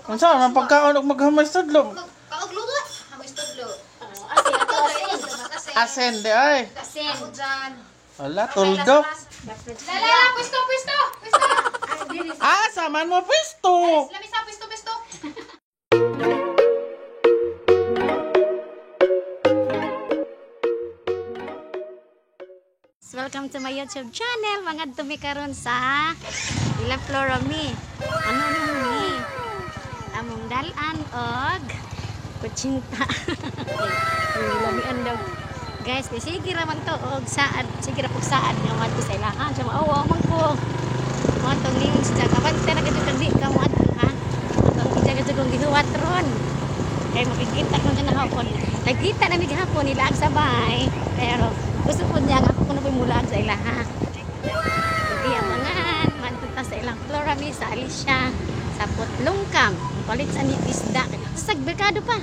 Unsa man pagkaon og maghamay tudlo? Kaugluto. Hamoy tudlo. Asin, ato asin. Asen di ay. Asin. Ako dyan. Wala tuldo. Lala, pwesto, pwesto. Pwesto. Ah, saman mo pisto. Lamisa, pwesto, pwesto. Welcome to my YouTube channel. Mga tumi karon sa Ila Flora Mi. Ano ni? Among dalan og kutsinta. Lamian daw. Guys, kay sige ra man to og saad, sige ra pug saad nga madto sa ilahan. Siya maawa man ko. Mo tong ningon siya kabante ra kadto kang di ka mo adto ha. Atong gidya kadto kong gihuwat ron. Kay makikita ko na hapon. Nagkita na mi gihapon nila sa bahay. Pero gusto po niya nga ako kuno po mulaag sa ilaha. Hindi ang mangan, mantunta sa ilang Flora mi sa Alicia, sa Putlongkam. Palit sa ni isda. Sa merkado pa.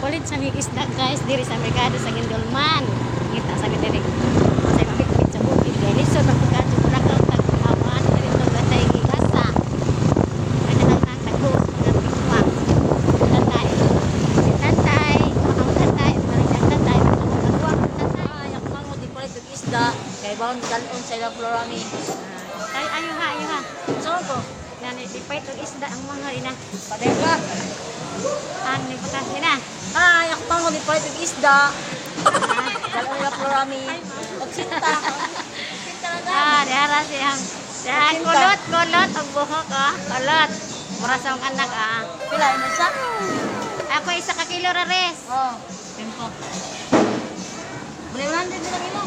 Palit sa ni isda guys diri sa merkado sa Gindulman. Kita sa diri. Sa mabit sa bukid kay lisod ang pagkadto Burakaw tag-awan diri to batay gilasa. Kaya nang tagos mga tikwa. Tatay. Si tatay, ang tatay, ang tatay, ang kagwang tatay. Ay, ako man mo di palit og isda kay baon dalon sa ilang Florami. Ay, ayo ha, ayo ha. Saan ko? Yan, ipait og isda ang mga ina. Padega. Ang ipakas nila. Ay, ako man mo di palit og isda. Dalon ilang Florami. Og sinta. Sinta na daw. Ah, dihara siyang. Diha, kulot, kulot, og buhok, oh. Kulot. Mura sa akong anak, ah. Pila mo sa? Ako isa ka kilo ra res. Oh, tempo. Bali 100 na lang imo.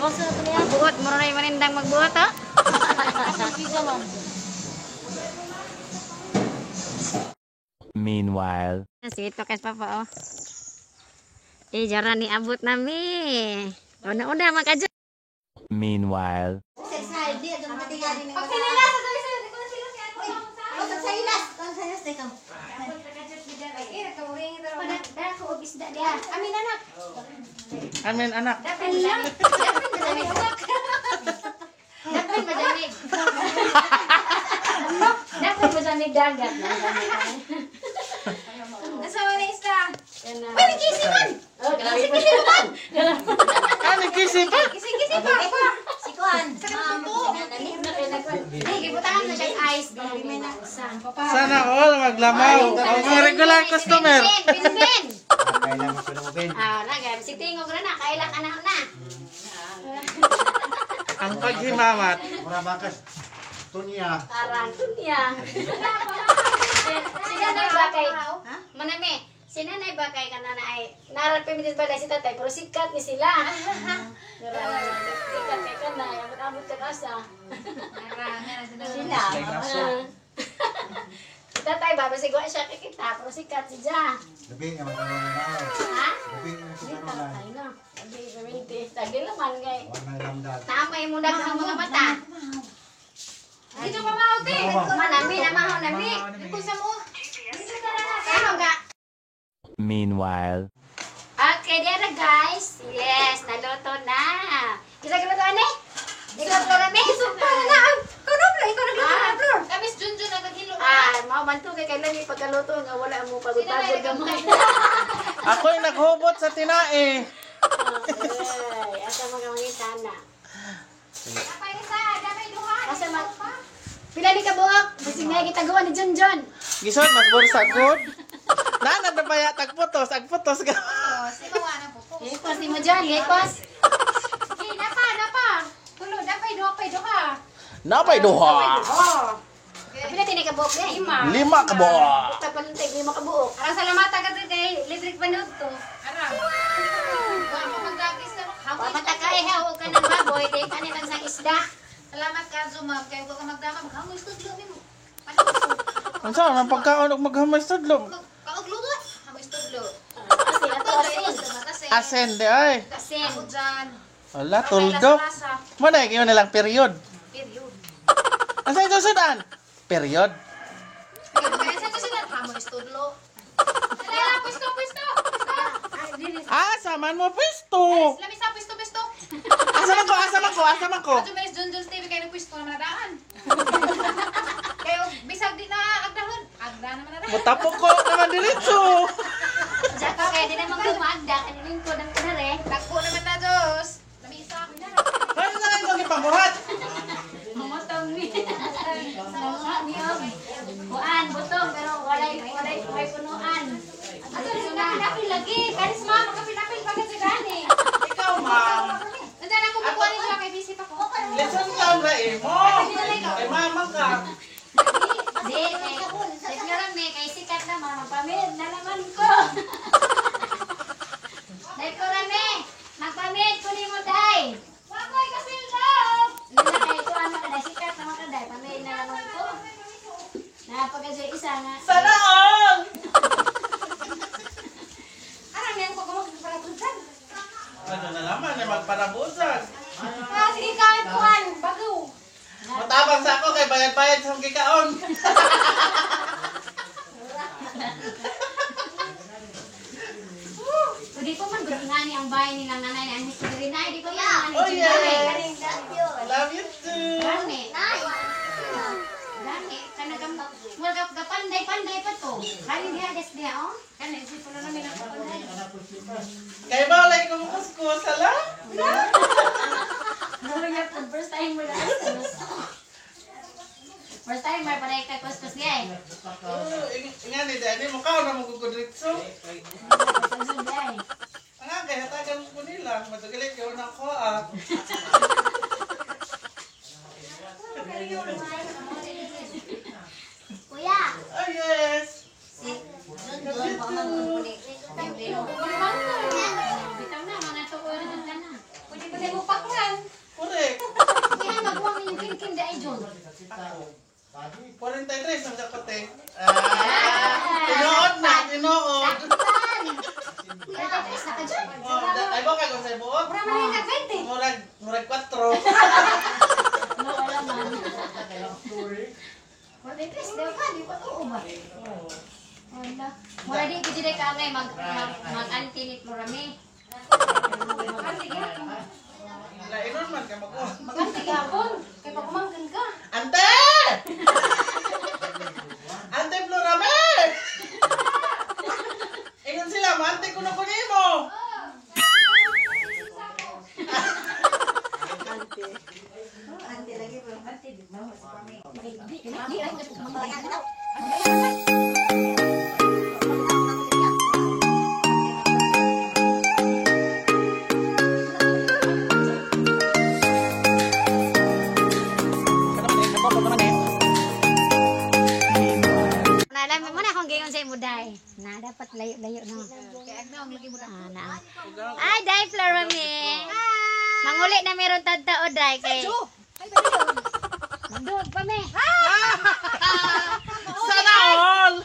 Iwas na to niya. Magbuot, mura na yung manindang magbuot, oh. Asa pizza man? Meanwhile. Sige, ito kay papa, oh. Eh, jara ni abot nami. Una-una, makadyo. Meanwhile. Pag sinila, sa dali sa kung sila si ano. Ay, nagkamuring ito. Dara ko og isda diha. Amin anak. Amen anak. Dapat malamig. Dapat malamig. Dapat malamig. Dapat malamig dagat. Nasa wala isda. Uy, nagkisipan! Oh, grabe po. Ah, nagkisi pa. Gising-gising pa. Si Kuan. Ay, gibutangan na siyang ice. Sana all maglamaw. Ang mga regular customer. Bin, bin, bin. Kailangan ko ng ubin. Ah, na, grabe. Si Tingog na na. Kaila ka na na. Ang paghimamat. Mura bakas. Tunya. Arang niya. Si Nanay Bakay. Manami, si Nanay Bakay ka na ay naral pimitis balay si tatay pero sikat ni sila. Sikat kay kanay, abot-abot ka asa. Sila. Ah. Si tatay ba basig wa siya kikita pero sikat si Ja. Labi nga magkaroon na. Ha? Labi nga Dito magkaroon na. ay no. Sabi perminti, tagi laman kay. Wala na ramdam. Tama mo na ang mga mata. Dito pa mauti. Manami na mahaw nami. Kung sa mo. Kamo ga. Meanwhile. Okay, there guys. Yes, naluto na. Kisa giluto ani? Ikaw Flora mi? Pa na. Ikaw na Flor, ikaw nagluto na Flor. Kami si Junjun ang naghilo. Ah, mao man to kay kailan yung pagkaluto nga wala mo pagod-pagod gamay. Ako'y naghubot sa tinae. Ay, asa mga mangita na. Napay isa, damay duha. Asa man? Pila ni ka buok? Basig na kita gawa ni Junjun. Gison magbursa good. Nana na ba tagputos, agputos ka. Oh, si mawa na po. Hipos ni mo Jun, hipos. Eh, napa, napa. Tulo, napay duha, pay duha. Napay duha. Oh. Pila tinay ka buok eh? Lima. Lima ka buok. Tapalintay lima ka buok. Arang salamat agad kay libre panood to. Arang. Wa mo magdagis na Wa mata ka eh, hawo ka ng baboy, di ka ni man sang isda. Salamat ka Zumab kay wa ka magdama maghangoy tudlo mi mo. Unsa man pagkaon og maghamay tudlo? Kaugluto. Hamoy tudlo. Asin, ato asin. Asen di ay. Asin. Ako dyan. Wala tuldo. Mo na gyud nilang period. Period. Asa ito sudan? Period. Kaya sa sila hamoy tudlo. Lala, pwesto, pwesto. Pwesto. Ah, saman mo pisto. Lamisa, pwesto, pwesto. Asa man ko, asa man ko, asa man ko. Adyo may Junjun TV kayo nagpwesto na manadaan. Kayo Tapok ko naman diretso. Sa kaya di naman kumagda, kaniling ko ng kanare. Tagpo naman na, Diyos. Lamisa ako na. Ano na lang itong ipamuhat? Mamotong ni. Namuha ni og. Kuan, butong, pero walay, walay, walay punuan. Ato, napil lagi. Karisma, magkapil-apil pagkat sa gani. Ikaw, ma'am. Nandiyan ako kukuha niyo kay busy pa ko. Lesson lang ra eh mo. Kay mama ka. Di, eh, tignan lang ni, kay sikat naman, magpamid na naman ko. Dahil ko rami, magpamid ko ni mo, day. Wakoy kasildaw. Hindi na kay kuan na kaday, sikat naman kaday, pamid na naman ko. Napagkasya isa nga. Sana all! Arang na yung pagkumag para dyan. Ano na naman, ay magparabusan. Ah, sige kahit kuan, bago. Matabang sa ako kay bayad-bayad sa akong gikaon. So di ko man gud ngani ang bahay nilang nanay ang history na di ko man Oh ngani. yes! I love you too! Gani. Gani kana gam mura gap gapanday panday pa to. Kani diha des diha oh. Kani si pulo namin ang panday. Kay ba wala ko kuskus hala? Mura po first time mo na. First time mar paray ka kuskus diha. eh. Oh, nga ni dani mo ka na mo gugudritso. Kuskus diha. eh. Ang kay hatagan ko nila, matugilit kayo na ko ah. Kuya. Oh yes! Bitaw na mga tuon na na. Pwede pa tayo paklan. Correct. Kuya magbuwang yung kinkin dai John. 43 ang dakote. Ah, tinuod na, tinuod. Saktan. 33 na ka John. Oh, ay ba kag unsay buot? Mura man yung kag 20. Murag murag 4. No, wala man. 43 daw ka, di pa oo ba? Wala. Mura di ko dili ka ngay mag mag mag-anti ni Florame. Lainon man kay mag Maganti gapon. Kay pagkumangkan ka. Ante! Ante Florame! Ingon sila, maante ko na kunimo. Meanwhile. Nalaman mo na akong gayon sa imo day. Na dapat layo-layo no. Kay agna ang lagi mo na. Ah, na. Ay, day Florame. Manguli na meron tadta o day kay. Ay, ba Magduog pa me. Sana all!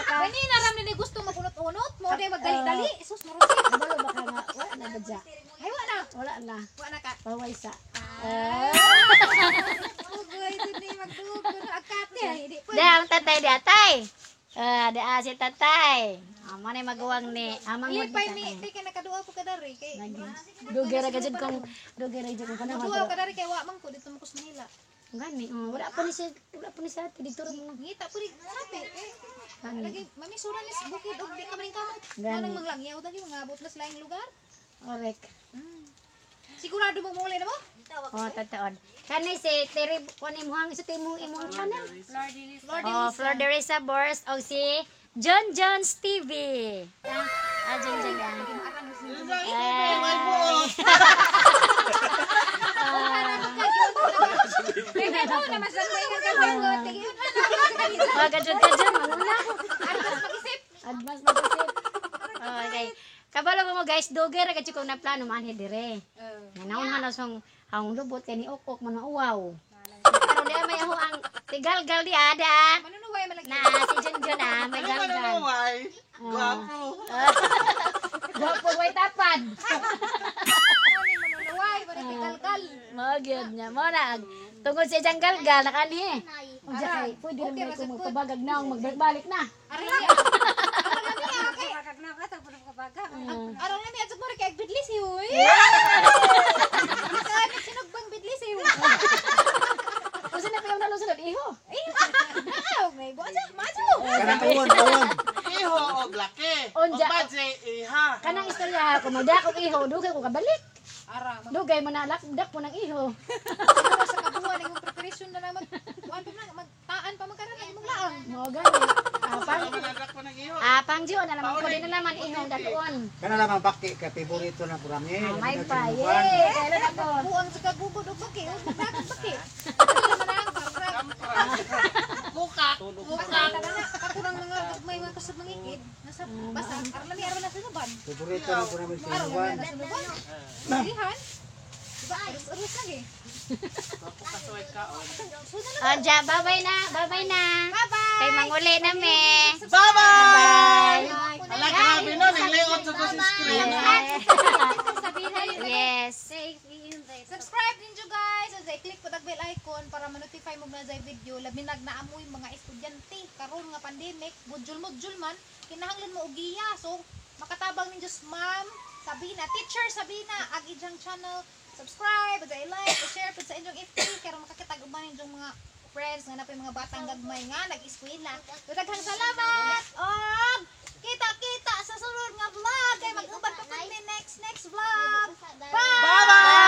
Gani na ram ni gusto magunot-unot, mo day magdali-dali. Sus, marusi. Wala baka nga wala na badya. Ay, wa na. Wala na. Wa na ka. Paway sa. Ugay, di magduog ko na agkate. Ay, di pwede. Da, ang tatay di atay. Ah, di ah, si tatay. Amo na maguwang ni. Amang mo Lipay mi, di ka nakaduwa ko kadari kay. Dugay ra gajud kong dugay ra jud kong panahon. Nakaduwa ka dari kay wa man ko dito mo ko sa Manila. Gani, oh, wala pa ni siya, wala pa ni siya ate dito ra mo. Ngita po rin sabi eh. Gani. Lagi mamisura ni sa bukid og di ka maning kamot. Gani. Anong manglangyaw dagi mga abot na sa laing lugar. Orek. Sigurado mo muli na mo? Oh, tataon. Kani si Terry kuan imong sa imong imong channel. Lord Oh, Flor de Risa Bors o si John Jones TV. Ah, ah John John. ah. May buot. Ay, mo na mas lang ko ingat ka ko. Tingin Oh, gajud gajud manguna. Advance mag-isip. Advance mag-isip. Oh, okay. Kabalo mo guys, dugay ra gajud kong na plano manhi dire. Nanaon na song ang lubot kay ni Okok man mauwaw. Karon di may aho ang tigalgal di ada. Manunuway man lagi. Na si John John ah, may Ano galgal. manunuway? Gwapo. Gwapo way tapad. Manunuway, wala tigalgal. Mao gyud niya. Mao na tungod sa iyang galgal nakanhi. Unsa kay pwede ra man ko magpabagag na magbalik na. Aray niya. Aron na mi adto mo kay bidlis uy. Nakaanit sinugbang bidlis uy. Unsa na payong nalunod iho? Ay, may buwa siya, majo. Kanang uwon, uwon. Iho og laki. Og Unja. badje iha. Kanang istorya ko magdakog iho, dugay ko kabalik. Ara, mag Dugay mo na dak po ng iho. sa kabuan imong preparation na lang mag kuan pa man magtaan pa man karon imong laang. Mo gani. Ah, pang Manadak pa ng iho. ah, pangjion na naman ko din na naman ihong dakuon. Kana lamang bakti kay favorito na purami. Ah, may pa. Yay! Kailan ako. Buang sa kagugod og baki, og magdakog baki. Ano naman ang parang Bukak. Bukak. kakurang mga gagmay mga kasab mangikid nasa basta aron lami aron na sunuban. Favorito na purami sa Aron inuwan. na sunuban. Silihan. Diba? Arus-arus lagi. Kasuway kaon. Anja, bye-bye na. Bye-bye na. Bye-bye. Kay manguli na me. Bye-bye! Ala, grabe no, naglayot sa ko sa screen. Yes. Subscribe din nyo guys. So, click po tag bell icon para ma-notify mo na sa video. Labi nag naamoy mga estudyante karon nga pandemic, budjol-mudjol man, kinahanglan mo og giya. So, makatabang ninyo sa ma'am Sabina, teacher Sabina, ag ijang channel. Subscribe, sa like, share pud sa inyong FB karon makakita uban ninyong mga friends nga napay mga batang gagmay nga nag-eskwela. So, daghang salamat. Og kita-kita sa sunod nga vlog kay mag-uban pa pud mi next next vlog. Bye! Bye-bye!